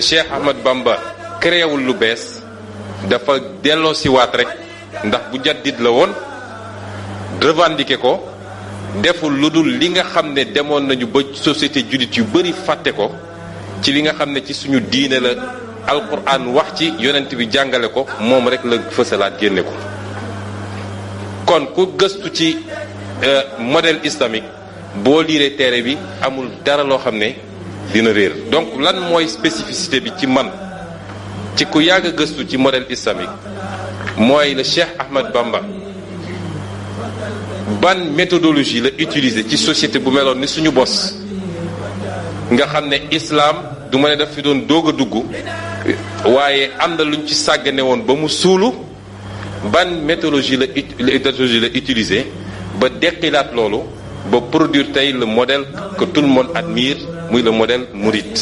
Cheikh Ahmad Bamba créewul lu bees dafa delloo si waat rek ndax bu jaddit la woon revendiquer ko deful lu dul li nga xam ne demoon nañu ba société jullit yu bari fàtte ko ci li nga xam ne ci suñu diine la alquran wax ci yonent bi jàngale ko moom rek la fësalaat génne ko kon ku gëstu ci modèle islamique boo liiree téere bi amul dara loo xam ne dina réer. Donc lan mooy spécificité bi ci man ci ku yàgg a gëstu ci modèle islamique mooy le Cheikh Ahmad Bamba ban méthodologie la utiliser ci société bu meloon ni suñu bos nga xam ne islam du ma ne daf fi doon doog a dugg waaye am na luñ ci sàggane woon ba mu suulu ban méthodologie la utiliser ba deqilaat loolu ba produire tey le modèle que tout le monde admire muy le modèle mouride.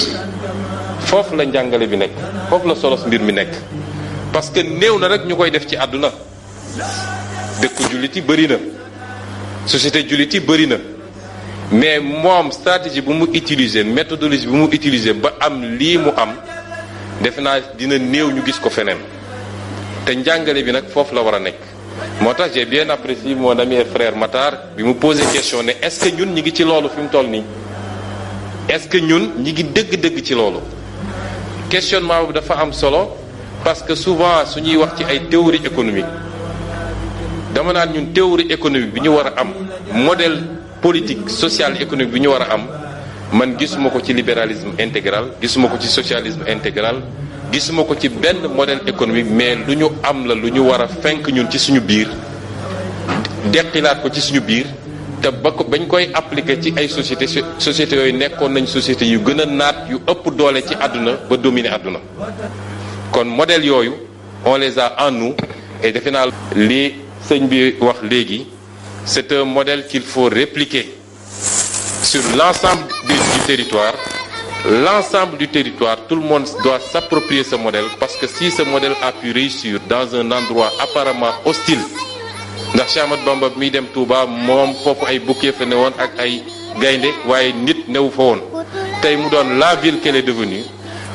foofu la njàngale bi nekk foofu la solos mbir mi nekk parce que néew na rek ñu koy def ci àdduna dëkku jullit yi bëri na société jullit yi bëri na mais moom stratégie bu mu utiliser méthodologie bu mu utiliser ba am lii mu am defe naa dina néew ñu gis ko feneen te njàngale bi nag foofu la war a nekk. moo tax j'ai bien apprécié mon ami et frère Matar bi mu posé question ne est-ce que ñun ñi ngi ci loolu fi mu toll nii est-ce que ñun ñi ngi dëgg-dëgg ci loolu questionnement boobu dafa am solo parce que souvent su ñuy wax ci ay théorie économique dama naan ñun théorie économique bi ñu war a am modèle politique social économique bi ñu war a am man gisuma ko ci libéralisme intégral gisuma ko ci socialisme intégral gisuma ko ci benn modèle économique mais lu ñu am la lu ñu war a fenk ñun ci suñu biir deqilaat ko ci suñu biir te bañ koy appliquer ci ay société yooyu nekkoon nañ société yu gën a naat yu ëpp doole ci àdduna ba dominer àdduna kon modèle yooyu on les a en nous et defe naa li sëñ bi wax léegi c'est un modèle qu'il faut répliquer sur l'ensemble du territoire. L'ensemble du territoire, tout le monde doit s'approprier ce modèle parce que si ce modèle a pu réussir dans un endroit apparemment hostile ndax Cheikh Ahmad Bamba mi dem Touba moom foofu ay bukki fa ne woon ak ay gaynde waaye nit newu fa woon tey mu doon la ville qu'elle est devenue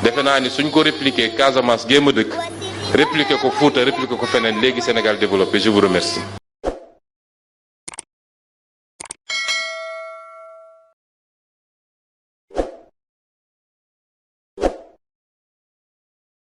defe naa ni suñ ko répliquer Casamance géem a dëkk répliquer ko Fouta répliquer ko feneen léegi Sénégal développé. Je vous remercie.